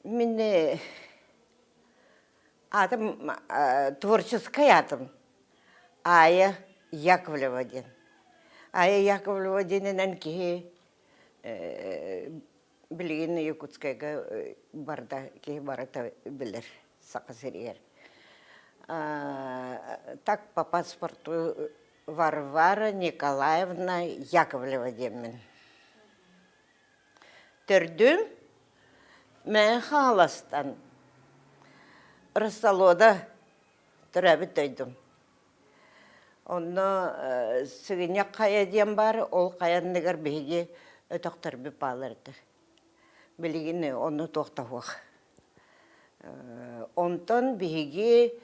Мин аатым творческай аатым Аайа Яковлева диэн. Аайа Яковлева диэнинэн киһи билигин Якутскайга барда киһи барыта билэр Саха сиригэр. Так по паспорту Варвара Николаевна Яковлева диэммин. Төрдүм Мэҥэ Хаҥаластан Ростолода төрөөбүт дойдум. Онно Сыгынньах хайа диэн баар, ол хайа анныгар биһиги өтөхтөрбүт бааллар этэ. Билигин онно туох да суох. Онтон биһиги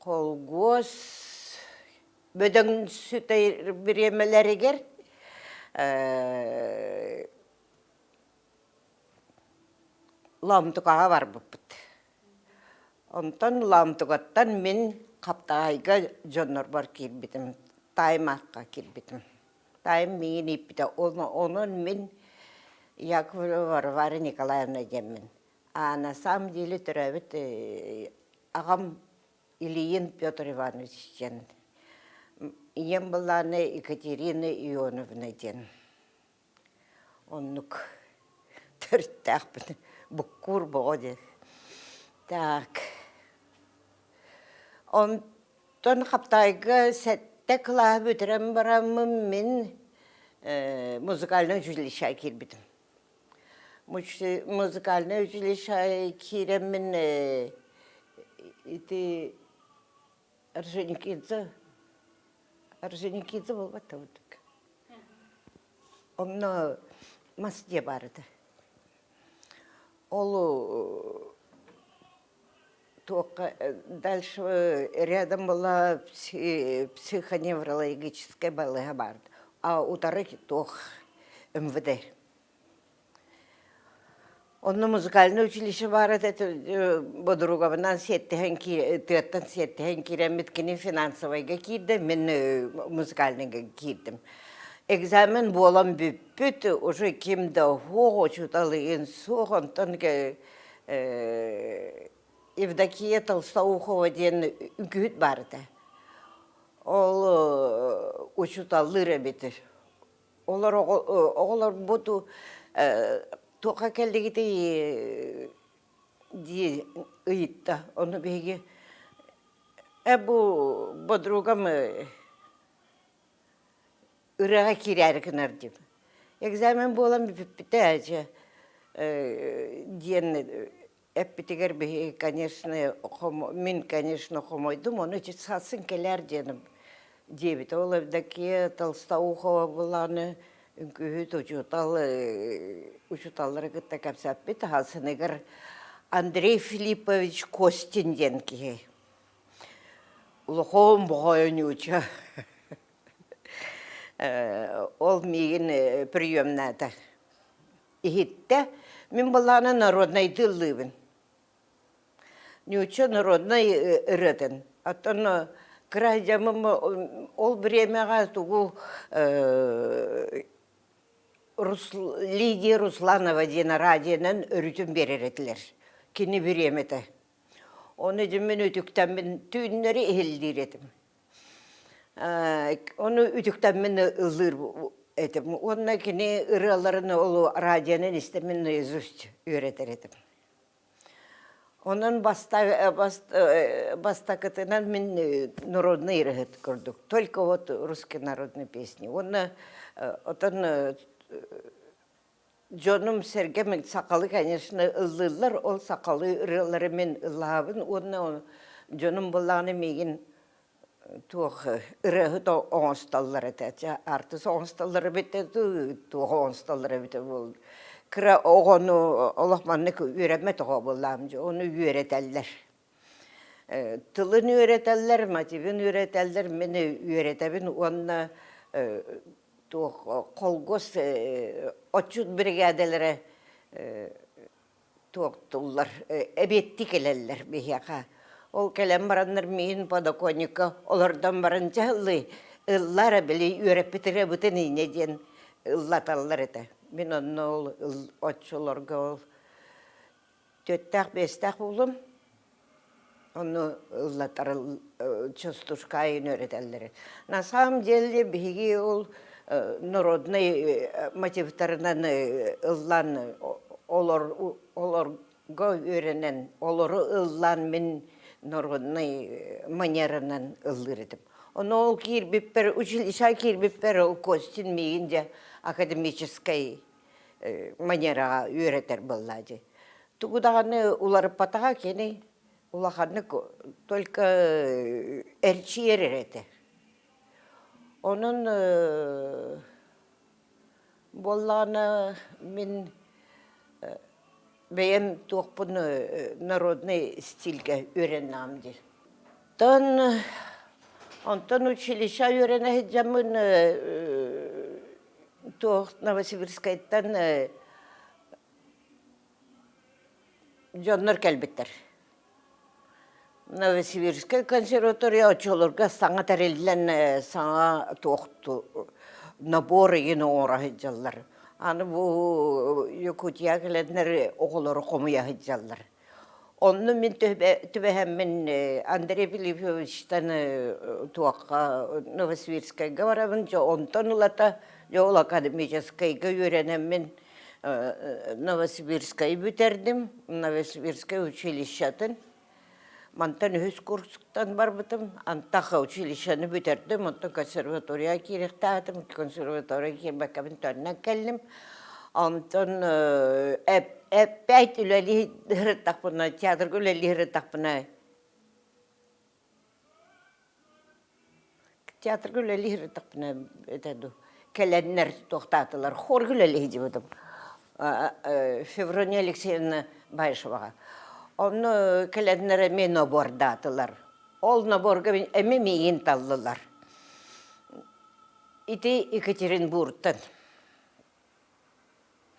Холгуос бөдөҥсүтэр бириэмэлэригэр Лоомтукаҕа барбыппыт. Онтон Лоомтукаттан мин Хаптаҕайга дьоннорбор киирбитим, таайым аахха киирбитим. Таайым миигин ииппитэ. Онон мин Яковлева Варвара Николаевна диэммин. А на самом деле төрөөбүт аҕам Ильин Петр Иванович диэн, ийэм былаана Екатерина Ионовна диэн. Оннук төрүттээхпин, буккуур боҕо диэн. Так. Онтон Хаптаайга сэттэ кылааһы бүтэрэн бараммын мин музыкальнай училищеҕа киирбитим. Музыкальнай училище киирэммин ити Орджоникидзе Орджоникидзе буолбат да курдук. Онно мас дьиэ баар этэ. Ол туохха дальше рядом была психоневрологическая балыыһа баар. А утары туох МВД. Онно музыкальнай училище баар этэ, бодуругабынан сиэттиһэн тыаттан сиэттиһэн киирэммит кини финансовайга киирдэ, мин музыкальныйга киирдим. Экзамен буолан бүппүт, уже ким да суох, учуутал ыйын суох, онтон Евдокия Толстоухова диэн үҥкүүһүт баар этэ. Ол учууталлыыр эбит. Олор оҕолорбут туохха кэллигитий дии ыйытта. Ону биһиги э бу подругам ырыаҕа киирээри гынар диэн. Экзамен буолан бүппүтэ дьэ диэн эппитигэр биһиги, конечно, мин, конечно, хомойдум, ону ити сасын кэлээр диэн диэбитэ. Ол Евдокия Толстоухова былааны үҥкүүһүт учуутал учууталлары кытта кэпсэппит. Аһасыныгар Андрей Филиппович Костин диэн киһи. Улахан боҕойоньууча. Ол миигин приемнаата. Иһиттэ, мин былаана народнайды ыллыыбын. Ньуучча народнай ырыатын. Оттон кыра дьамым ол бириэмэҕэ тугу Лидия Русланова диэн радионан өрүтүн биэрэр этилэр. Кини бириэмэтэ. Ону дьиммин үтүктэммин түүннэри иһиллиир этим. Ону үтүктэммин ыллыыр этим. Уонна кини ырыаларын ол радионан истэммин наизусть үөрэтэр этим. Онон бастакытынан мин народный ырыһыт курдук. Только вот русские народные песни. Уонна отон дьонум-сэргэм сахалыы, конечно, ыллыыллар. Ол сахалыы ырыалары мин ыллаабын уонна дьонум былааны миигин туох ырыаһыт оҥостоллор этэ. Чэ, артыыс оҥостоллор эбитэ туох оҥостоллор эбитэ буолла. Кыра оҕону олох маннык үөрэммэт оҕо буоллаҕым дьэ, ону үөрэтэллэр. Тылын үөрэтэллэр, мотивын үөрэтэллэр, мин үөрэтэбин уонна туох холкуос отчут биригээдэлэрэ туохтууллар эбиэттии кэлэллэр биһиэхэ. Ол кэлэн бараннар миин подоконникка олордон баран дьэ ыллыы ыллаа эрэ били үөрэппит ырыабытын инньэ диэн ыллаталлар этэ. Мин онно ол оччолорго ол. Түөртээх-биэстээх буоллум. Ону ыллатар частушкайын үөрэтэллэрэ. На самом деле биһиги ол народнай мотивтарынан ыллаан олор олорго үөрэнэн олору ыллаан мин народнай манеранан ыллыыр этим. Ону ол киирбиппэр училищеҕа киирбиппэр ол Костин миигин дьэ академическай манераҕа үөрэтэр буоллаа дии. Тугу даҕаны уларыппатаҕа кини улаханнык только эрчийэр эрэ этэ. Онон буоллаҕына мин бэйэм туохпун народнай стильгэ үөрэннэҕим дии. Онтон онтон училище үөрэнэ сылдьаммын туох Новосибирскайтан дьоннор кэлбиттэр. Новосибирскай консерватория оччолорго саҥа тэриллэн саҥа туох набор ыйын оҥоро сылдьаллар. Аны бу Якутия кэлэннэр оҕолору хомуйа сылдьаллар. Онно мин түбэһэммин Андрей Филипповичтан туохха Новосибирскайга барабын, дьэ онтон ылата дьэ ол академическайга үөрэнэммин Новосибирскайы бүтэрдим, Новосибирскай училищетын. Мантан үһүс курстан барбытым, антах училищены бүтэрдим, онтон консерваторияҕа киириэхтээтим, консерватория киирбэккэбин төннөн кэллим. Онтон эппэйт үлэлии сырыттахпына, театрга үлэлии сырыттахпына Театрга үлэлии сырыттахпына этэ дуу, кэлэннэр туохтаатылар, хорга үлэлии сылдьыбытым Феврония Алексеевна Баишеваҕа. Онно кэлэннэр эмиэ набордаатылар. Ол наборга эмиэ миигин таллылар. Ити Екатеринбургтан.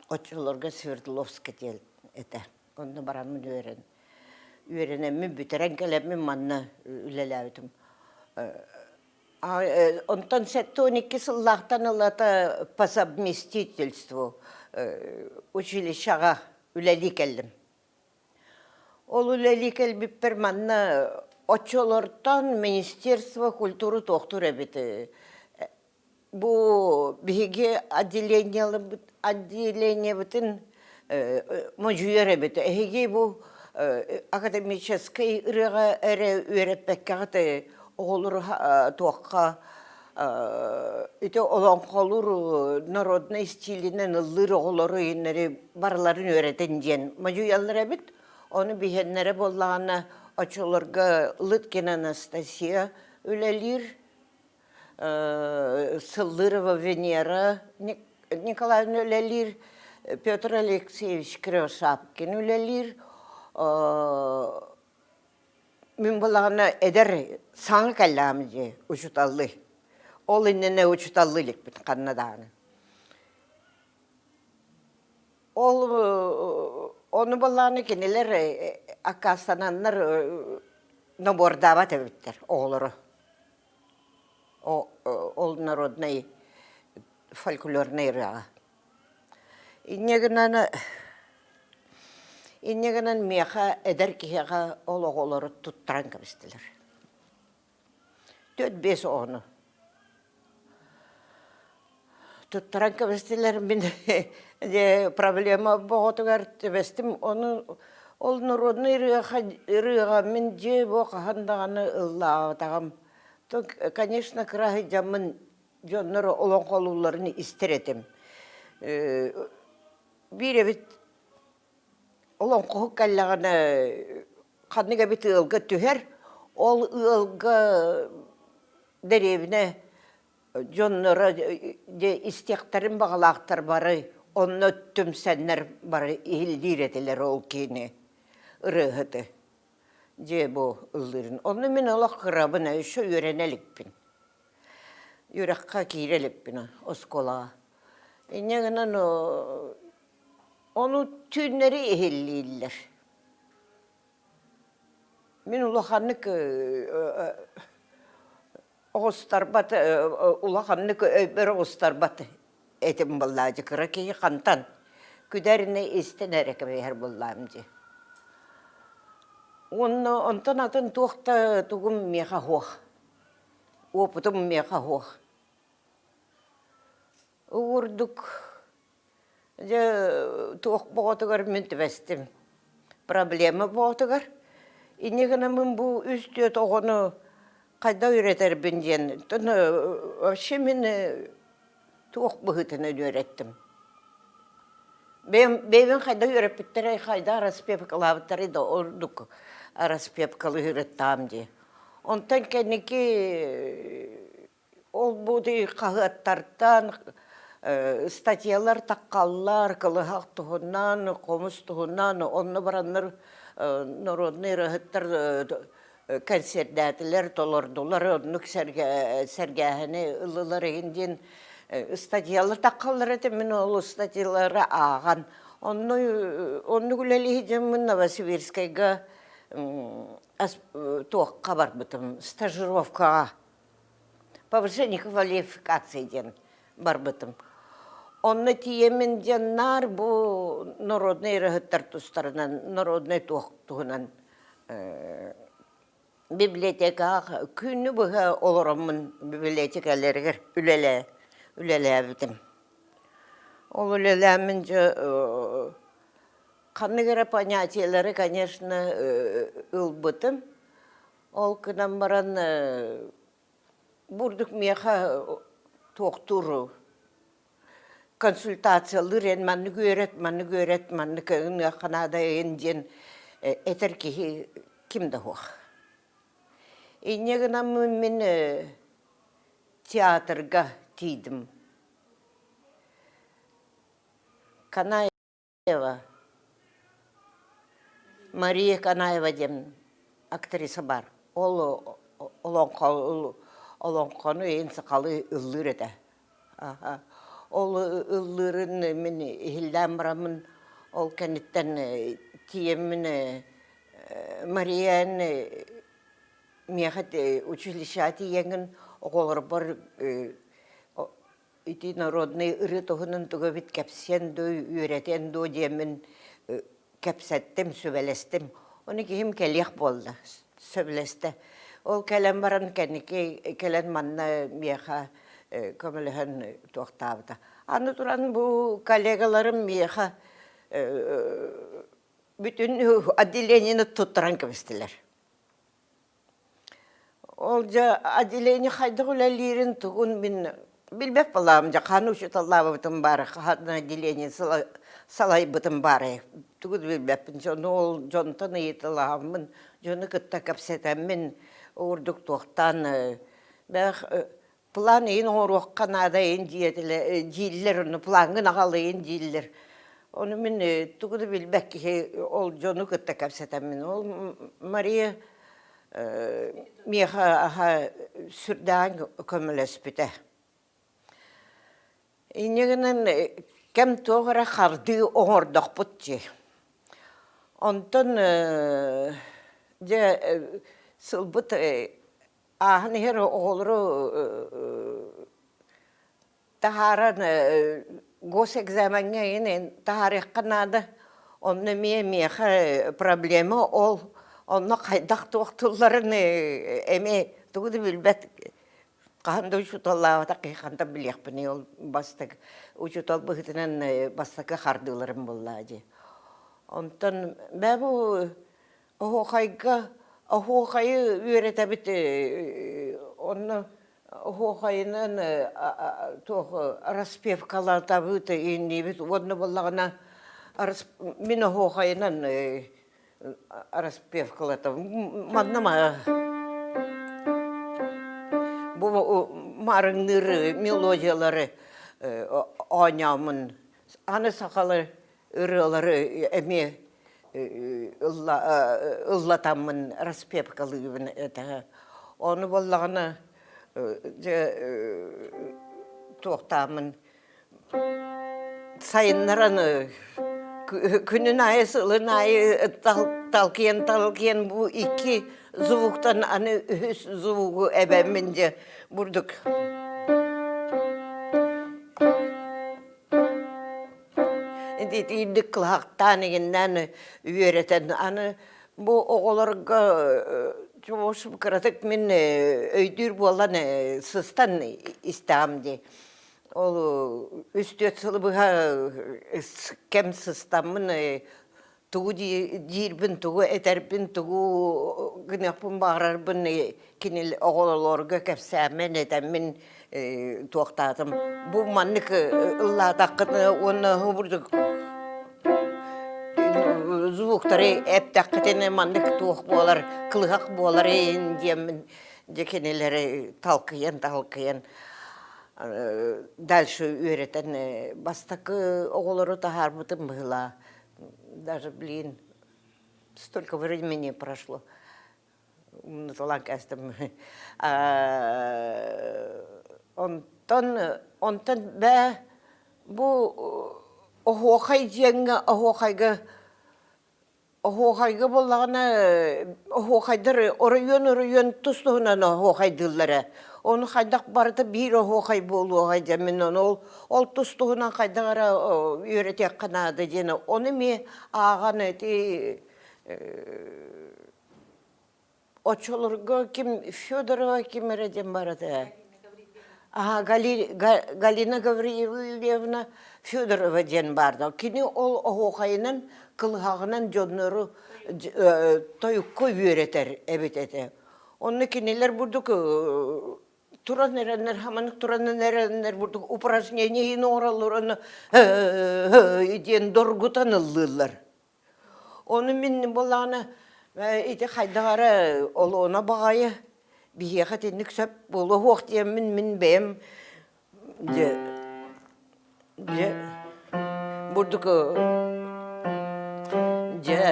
Оччолорго Свердловск диэн этэ. Онно бараммын үөрэн үөрэнэммин бүтэрэн кэлэммин манна үлэлээбитим. Онтон 72 сыллаахтан ылата по совместительству училищеҕа үлэлии кэллим. Ол үлэлии кэлбиппэр манна оччолортон Министерство культуры туохтуур эбит Бу биһиги отделениеларбыт отделениебытын модьуйар эбит. Эһиги бу академическай ырыаҕа эрэ үөрэппэккэҕит оҕолору туохха ити олоҥхолуур народнай стилинэн ыллыыр оҕолору иһиннэри барыларын үөрэтин диэн модьуйаллар эбит. Ону биһиэннэрэ буоллаҕына оччолорго Лыткина Анастасия үлэлиир Сыллырова Венера Николаевна үлэлиир, Петр Алексеевич Кривошапкин үлэлиир. Мин булаҕына эдэр саҥа кэллэҕим дии учуталлыы. Ол иннинэ учуталлыы иликпин ханна даҕаны. Ол ону буоллаҕына кинилэр аккаастананнар набордаабат эбиттэр оҕолору. Ол народнай фольклорнай ырыаҕа. Инньэ гынан инньэ гынан миэхэ эдэр киһиэхэ ол оҕолору туттаран кэбистилэр. Түөрт-биэс оҕону. Туттаран кэбистилэр мин дьэ проблема боҕотугар түбэстим. Ону ол народнай ырыаха ырыаҕа мин дьиэ буо хаһан даҕаны ыллаабатаҕым. То конечно кыра сылдьаммын дьоннор олоҥхолуулларын истэр этим. Биир эбит олоҥхоһут кэллэҕинэ ханнык эбит ыалга түһэр, ол ыалга дэриэбинэ дьонноро дьэ истиэхтэрин баҕалаахтар бары онно түмсэннэр бары иһиллиир этилэр ол киини ырыаһыты дьиэ бу ыллыырын. Онно мин олох кырабын өссө үөрэнэ иликпин. Үөрэххэ киирэ иликпин оскуолаҕа. Инньэ гынан ону түүннэри иһиллииллэр. Мин улаханнык оҕустарбат улаханнык өйбөр оҕустарбат этим буоллаа дьэ кыра киһи хантан күдэринэ истэн эрэ кэбиһэр буоллаам дии. Уонна онтон атын туох да тугум миэхэ суох. Уопутум миэхэ суох. Уурдук дьэ туох боҕотугар мин түбэстим. Проблема боҕотугар. Инньэ гынаммын бу үс-түөрт оҕону хайдах үөрэтэрбин диэн вообще мин туох быһыытынан үөрэттим. Бэйэм бэйэбин хайдах үөрэппиттэрэй, хайдах распевкалаабыттарый да ордук распевкалыырыттаам дии. Онтон кэнники Ол-бу хаһыаттартан статьялар таххаллар, кылыһах туһунан, хомус туһунан, онно бараннар народнай ырыаһыттар кэнсиэрдээтилэр, толордулар, оннук сэргээһини ыллылар игин диэн статьялар таххаллар этэ, мин ол статьялары ааҕан онно оннук үлэлии дьоммун Новосибирскайга туохха барбытым, стажировкаҕа Повышение квалификации диэн барбытым. Онно тиийэммин диэн наар бу народнай ырыаһыттар тустарынан, народнай туох туһунан библиотекаҕа күнү быһа олороммун библиотекаларыгар үлэлээ үлэлээбитим. Ол үлэлээммин дьэ ханнык эрэ понятиелары, конечно, ылбытым. Ол гынан баран бурдук миэхэ туохтуур консультациялыыр эн маннык үөрэт, маннык үөрэт, маннык ыныахха наада эйин диэн этэр киһи ким да суох. Инньэ гынаммын мин театрга тиийдим. Канаева Мария Канаева диэн актриса баар. Ол олоҥхо олоҥхону иһин сахалыы ыллыыр этэ. Ол ыллыырын мин иһиллээн бараммын ол кэнниттэн тиийэммин Мария миэхэ училищеҕа тиийэҥҥин оҕолорбор Ити народнай ырыа туһунан тугу эбит кэпсиэн дуу, үөрэтиэн дуу диэммин кэпсэттим, сүбэлэстим. Ону киһим кэлиэх буолла, сөбүлэстэ. Ол кэлэн баран кэнники кэлэн манна миэхэ көмөлөһөн туохтаабыта. Аны туран бу коллегаларым миэхэ бүтүн отделениены туттаран кэбистилэр. Ол дьэ отделение хайдах үлэлиирин тугун мин билбэт буоллаҕым дьэ хаһан учууталлаабытым баара хаһан отделение салайбытым баарай тугу да билбэппин дьону ол дьонтон ыйыталаһаммын дьону кытта кэпсэтэммин ордук туохтаан бэх План иһин оҥоруохха наада иһин дииллэр, ону плаҥҥын аҕал иһин дииллэр. Ону мин тугу да билбэт киһи ол дьону кытта кэпсэтэммин. Ол Мария миэхэ аһа сүрдээҕин көмөлөспүтэ. Инньэ гынан кэм туох эрэ хардыы оҥордохпут дии. Онтон дьэ сылбыт Ааһан иһэр оҕолору таһааран госэкзамеҥҥа эҥин таһаарыахха наада. Онно эмиэ миэхэ проблема ол. Онно хайдах туох тылларын эмиэ тугу да билбэт хаһан да учууталлаабатах киһи хантан билиэхпиний ол бастакы учуутал быһыытынан бастакы хардыыларым буоллаҕа дии. Онтон бээ бу Оһуохайга оһуохайы үөрэтэбит онно оһуохайынан туох распевкалатабыт иинниибит уонна буоллаҕына мин оһуохайынан распевкалатабын манна бу маарыҥныыр мелодиялары оонньооммун аны сахалар ырыалары эмиэ ыллатаммын распевкалыыбын этэ. Ону буоллаҕына дьэ туохтааммын сайыннаран күнүн аайы сылын аайы талкыйан-талкыйан бу икки звуктан аны үһүс звугу эбэммин дьэ бурдук Итиирдик кылаахтаан игиннээн үөрэтэн аны. Бу оҕолорго чугас кыратык мин өйдүүр буолан сыстан истэҕим дии. Ол үс-түөрт сылы быһа кэм сыстаммын тугу диирбин, тугу этэрбин, тугу гыныахпын баҕарарбын кини оҕолорго кэпсээммин, этэммин туохтаатым. Бу маннык ыллаатаххытына уонна бурдук звуктары эптэххитинэ маннык туох буолар, кылыһах буолар диэммин дьэ кинилэри талкыйан-талкыйан дальше үөрэтэн бастакы оҕолору таһаарбытым быһыылаах. Даже, блин, столько времени прошло. Умнуталаан кээстим. Онтон, онтон бээ бу оһуохай диэҥҥэ оһуохайга Оһуохайга буоллаҕына, оһуохайдар оройуон-оройуон тус-туһунан оһуохайдыыллара. Ону хайдах барыта биир оһуохай буолуоҕай диэн мин ону ол, ол тус-туһунан хайдах эрэ үөрэтиэххэ наада диэн ону эмиэ ааҕан ити Оччолорго ким Федорова ким эрэ диэн бар этэ. Аха, Галина Гаврильевна Федорова диэн баарда. Кини ол оһуохайынан, кылыһаҕынан дьоннору тойукка үөрэтэр эбит этэ. Онно кинилэр бурдук туран эрэннэр, хаманык туран эрэннэр бурдук упражнение оҥороллор, онно диэн доргутан ыллыыллар. Ону мин буоллаҕына ити хайдах эрэ олуона баҕайы биһиэхэ итинник сөп буолуо суох диэммин мин бэйэм дьэ дьэ бурдук дьэ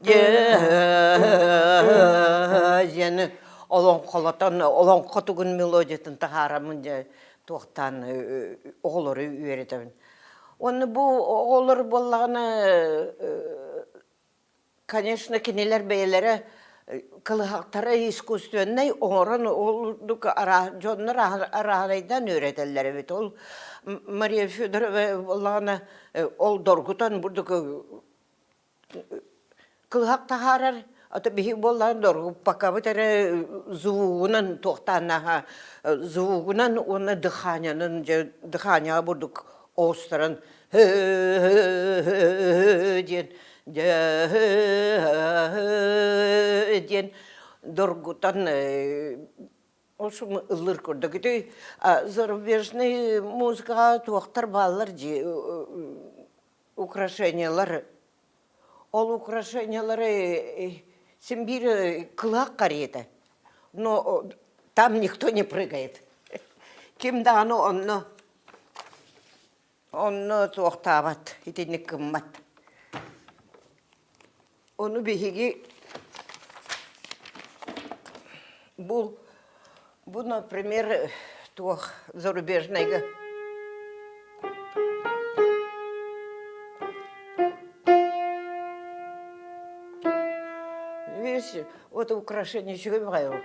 дьэ диэн олоҥхолотон олоҥхо тугун мелодиятын таһаараммын дьэ туохтаан оҕолору үөрэтэбин. Уонна бу оҕолор буоллаҕына, конечно, кинилэр бэйэлэрэ кылыһахтара искусственнай оҥорон ол дьоннор арааһынайдаан үөрэтэллэр эбит. Ол Мария Федорова буоллаҕына ол доргутан бурдук Кылыһах таһаарар, ото биһи буоллаҕын доргуппаккабыт эрэ звугунан туохтааннаха звугунан уонна дыхаанньанан дьэ дыхаанньаҕа бурдук оҕустаран диэн дьэ диэн доргутан ол ыллыыр курдук. Ити зарубежный музыкаҕа туохтар бааллар дии украшениялар Ол украшениялары син биир кылаах карета. Но там никто не прыгает. Ким даҕаны онно онно туохтаабат, итинник гыммат. Ону биһиги бу бу например туох зарубежныйга Видишь, вот украшение үчүгэй баҕайы ол.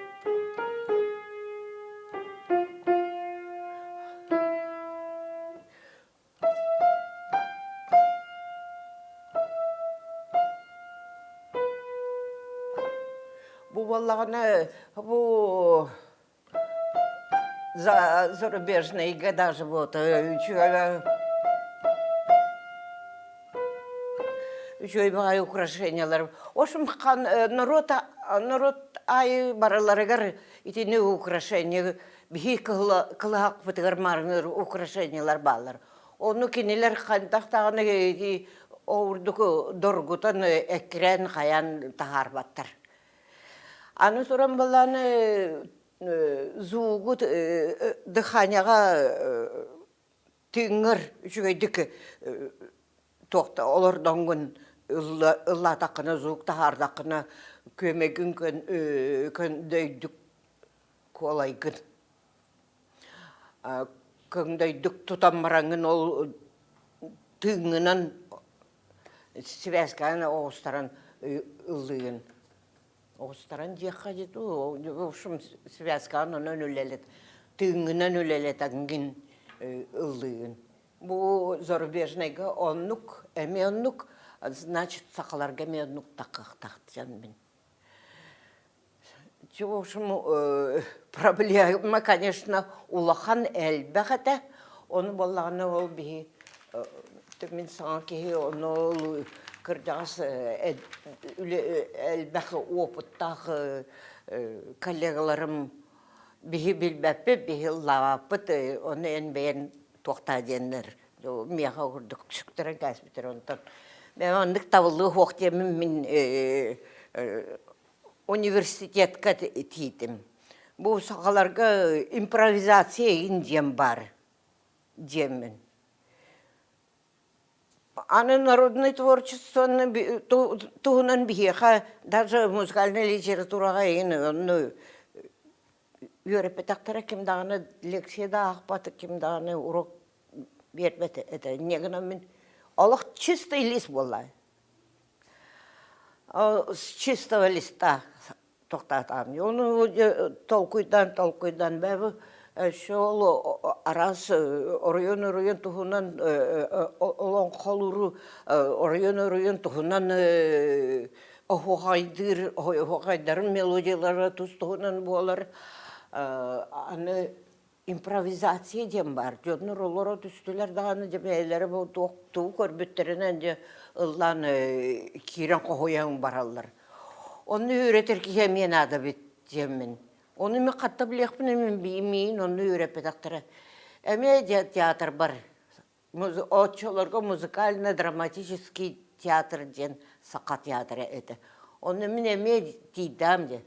Бу буоллаҕына бу за зарубежныйга даже вот үчүгэй үчүгэй баҕайы украшениялар. В общем, народ народ аайы барыларыгар итини украшение биһи кылаһахпытыгар маарыныр украшениялар бааллар. Ону кинилэр хайдах даҕаны ити ордук доргутан эккирээн хайаан таһаарбаттар. Аны туран былааны зуугут дыханяҕа тыыҥҥар үчүгэйдик туохта олордоҥҥун ыллаатаххына звук таһаардаххына күөмэйгин көндөйдүк куолайгын көҥдөйдүк тутан бараҥҥын ол тыыҥҥынан связканан оҕустаран ыллыыгын Оҕустаран диэххэ дии дуу, в общем, связкаҕын онон үлэлэт, тыыҥҥынан үлэлэтэҥҥин ыллыыгын. Бу зарубежнайга оннук, эмиэ оннук, значит, сахаларга эмиэ оннук такыахтаах диэн В общем, проблема, конечно, улахан элбэх этэ. Ону буоллаҕына ол биһи мин саҥа киһи ону ол кырдьаҕас элбэх опыттаах коллегаларым биһи билбэппит, биһи ыллаабаппыт, ону эн бэйэн туохтаа диэннэр миэхэ курдук сүктэрэн кээспиттэр онтон маннык табыллыы суох диэммин мин университетка тиийдим. Бу сахаларга импровизация игин диэн баар диэммин. Аны народное творчествоны туһунан биһиэхэ даже музыкальнай литератураҕа игин онну үөрэппэтэхтэрэ ким даҕаны лекция да аахпат, ким даҕаны урок биэрбэт этэ. Инньэ гынан мин олох чистый лист буолла. С чистого листа тохтоотоҕум. Ону толкуйдаан толкуйдаан бэбу өссө ол араас оройуон-оройуон туһунан олоҥхолууру оройуон-оройуон туһунан оһуохайдыыр оһуохайдарын мелодиялара тус-туһунан буолар. Аны импровизация диэн баар. Дьоннор олоро түстүлэр даҕаны дьэ бэйэлэрэ бу туох тугу көрбүттэринэн дьэ ыллаан киирэн хоһуйан бараллар. Онну үөрэтэр киһи эмиэ наада эбит диэммин. Ону мин хатта билиэхпин мин миин онну үөрэппэтэхтэрэ. Эмиэ театрбар оччолорго музыкально-драматический театр диэн саха театра этэ. Онно мин эмиэ тиийдэм дьэ.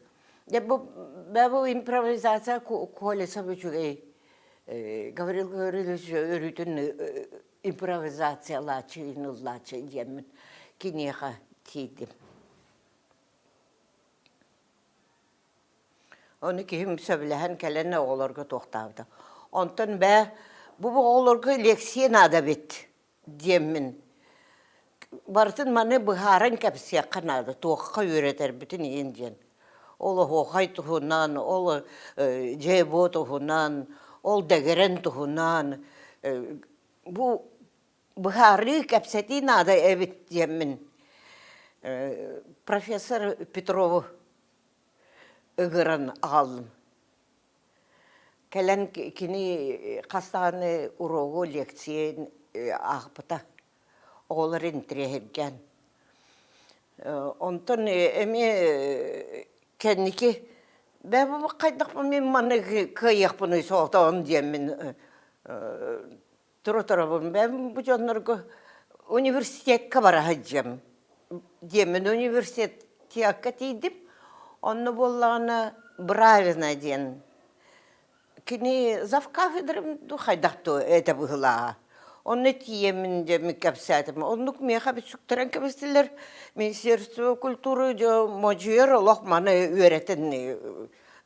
Дьэ бу бу импровизация Колесов үчүгэй Гаврил Гаврилович өрүүтүн импровизациялааччы ыллааччы диэммин киниэхэ тиийдим. Ону киһим сөбүлэһэн кэлэн оҕолорго туохтаабыта. Онтон бээ, бу оҕолорго лекция наада эбит диэммин барытын маны быһааран кэпсиэххэ наада, туохха үөрэтэрбитин иһин диэн. Ол оһуохай туһунан, ол дьиэ-буо туһунан, ол дэгэрэн туһунан бу быһаарыы, кэпсэтии наада эбит диэммин профессор Петрову ыҥыран аҕаллым. Кэлэн кини хас даҕаны уруогу, лекцийэ аахпыта. Оҕолор интириэһиргээн. Онтон эмиэ кэнники бээ бу хайдах мин маннык кыайыахпыный соҕотоҕун диэммин Тура-турабын бэйэм бу дьоннорго университекка бара сылдьыам диэммин университекка тиийдим. Онно буоллаҕына Бравина диэн кини завкафедрым дуу хайдах дуу этэ быһыылааҕа. Онно тиийэммин дьэ кэпсээтим. Оннук миэхэ сүктэрэн кэбистилэр. Министерство культуры дьэ модьуйар олох маны үөрэтэн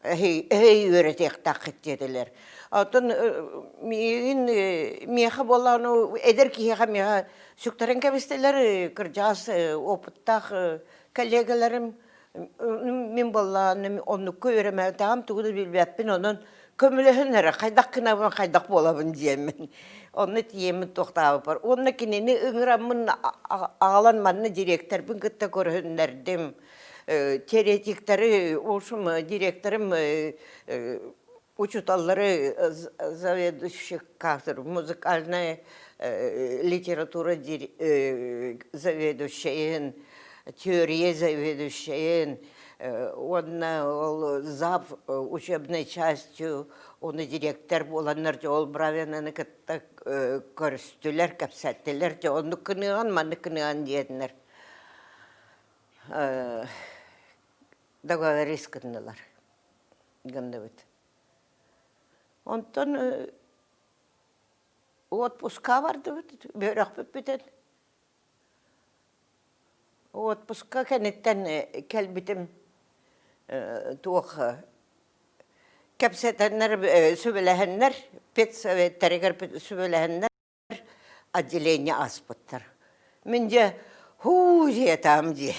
эһэй үөрэтиэхтээххит диэтилэр. Оттон миигин миэхэ буоллаҕына эдэр киһиэхэ миэхэ сүктэрэн кэбистилэр кырдьаҕас опыттаах коллегаларым мин буоллаҕына оннукка үөрэммэтэҕим тугу да билбэппин онон көмөлөһөн эрэ хайдах гынабын хайдах буолабын диэммин онно тиийэммин туохтаабыппар уонна кинини ыҥыраммын аҕалан манна директорбын кытта көрүһүннэрдим теоретиктары, в общем, директорым учуталлары заведующих кафедр музыкальная литература заведующайын, теория заведующайын, уонна ол зав учебной частью, оны директор буоланнар ол Бравинаны кытта көрүстүлэр, кэпсэттилэр, оннук кыныган, маннык кыныган диэтинэр. Договорись гыннылар гынныбыт. Онтон отпуска бардыбыт, үөрэхпит бүтэн. Отпуска кэнниттэн кэлбитим туох кэпсэтэннэр, сүбэлэһэннэр, педсоветтэригэр сүбэлэһэннэр отделение аспыттар. Мин дьэ һуу диэтаам дии.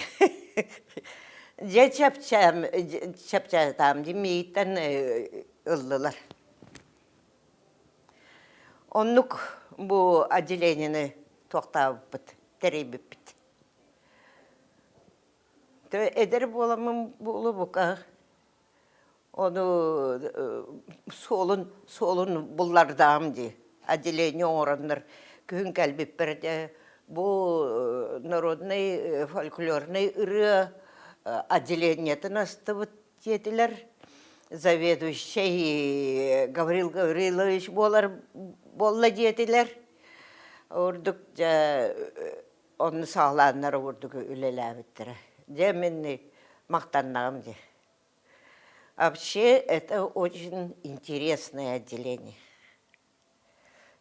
Дьэ чэпчээм чэпчээтаам дии миигиттэн ыллылар. Оннук бу отделениены туохтаабыппыт, тэрийбиппит. Эдэр буоламмын буолуо бука Ону суолун суолун буллардаҕым дии. Отделение оҥороннор күһүн кэлбиппэр дьэ бу народнай фольклорнай ырыа отделениетын астыбыт диэтилэр. Заведующай Гаврил Гаврилович буолар буолла диэтилэр. Ордук дьэ онну саҕалааннар ордук үлэлээбиттэрэ. Дьэ мин махтаннаҕым дии. Вообще это очень интересное отделение.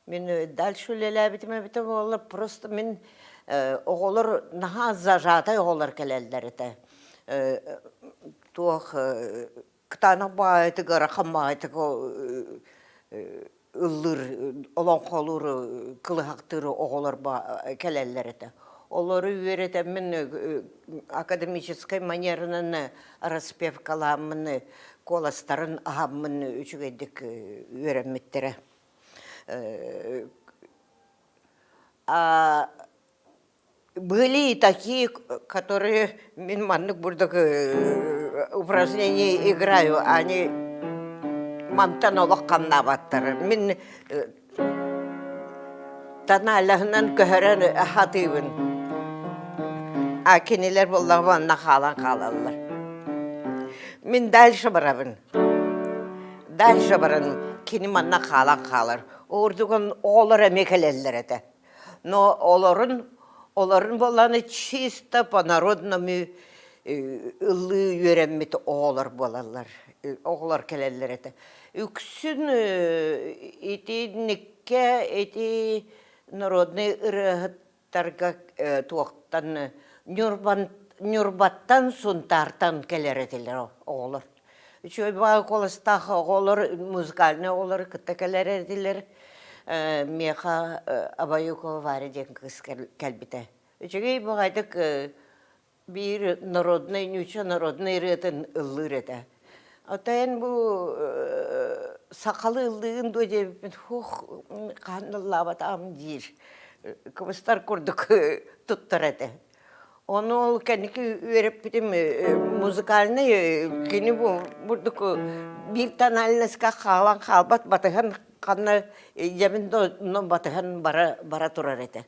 Мин дальше үлэлээбитим эбитэ буолла, просто мин оҕолор наһаа зажатай оҕолор кэлэллэр этэ. Туох кытаанах баҕайытык, ыарахан баҕайытык ыллыыр, олоҥхолуур, кылыһахтыыр оҕолор кэлэллэр этэ. Олору үөрэтэммин академическай манеранан распевкалааммын, куоластарын аһаммын үчүгэйдик үөрэммиттэрэ. А Были и такие, которые мин маннык бурдук упражнение играю, они мантан олох хамнаабаттар. Мин тоналлаһынан көһөрөн хатыыбын. А кинилэр буоллаҕына манна хаалан хаалаллар. Мин дальше барабын. Дальше баран кини манна хаалан хаалар. Ордугун оҕолор эмиэ кэлэллэр этэ. Но олорун, олорун буоллаҕына чисто по-народному ыллыы үөрэммит оҕолор буолаллар, оҕолор кэлэллэр этэ. Үксүн итинниккэ ити народный ырыаһыттарга туохтан Ньурбан, Ньурбаттан, Сунтаартан кэлэр этилэр оҕолор. Үчүгэй баҕа куоластаах оҕолор, музыкальнай оҕолору кытта кэлэр этилэр. Миэхэ Абаюкова Варя диэн кыыс кэлбитэ. Үчүгэй баҕайытык биир народнай, нуучча народнай ырыатын ыллыыр этэ. Оттон бу сахалыы ыллыыгын дуо диэбиппин, хух, хаһан ыллаабатаҕым диир. Кыбыстар курдук туттар этэ. Ону ол кэнники үөрэппитим музыкальнай кини бу бурдук биир тональноска хаалан хаалбат батыһан ханна дьэбин да батыһан бара бара турар этэ.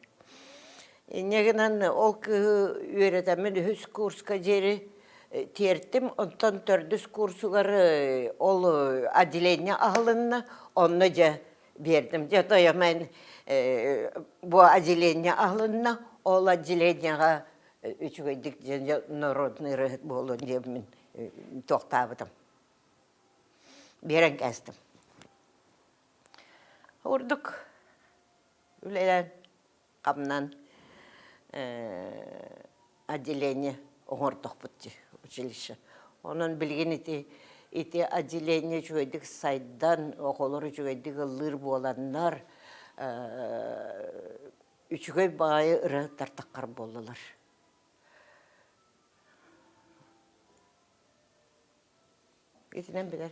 Инньэ гынан ол кыыһы үөрэтэммин үһүс курска диэри тиэртим, онтон төрдүс курсугар ол отделение аһылынна, онно дьэ биэрдим. Дьэ тойомэн бу отделение аһылынна, ол отделениеҕа үчүгэйдик дьэ народный ырыаһыт буолуон диэммин туохтаабытым. Биэрэн кээстим. Ордук үлэлээн хамнан отделение оҥордохпут дии училище. Онон билигин ити ити отделение үчүгэйдик сайдан, оҕолор үчүгэйдик ыллыыр буоланнар, үчүгэй баҕайы ырыаһыттар таххар буоллулар. Итинэн билэр.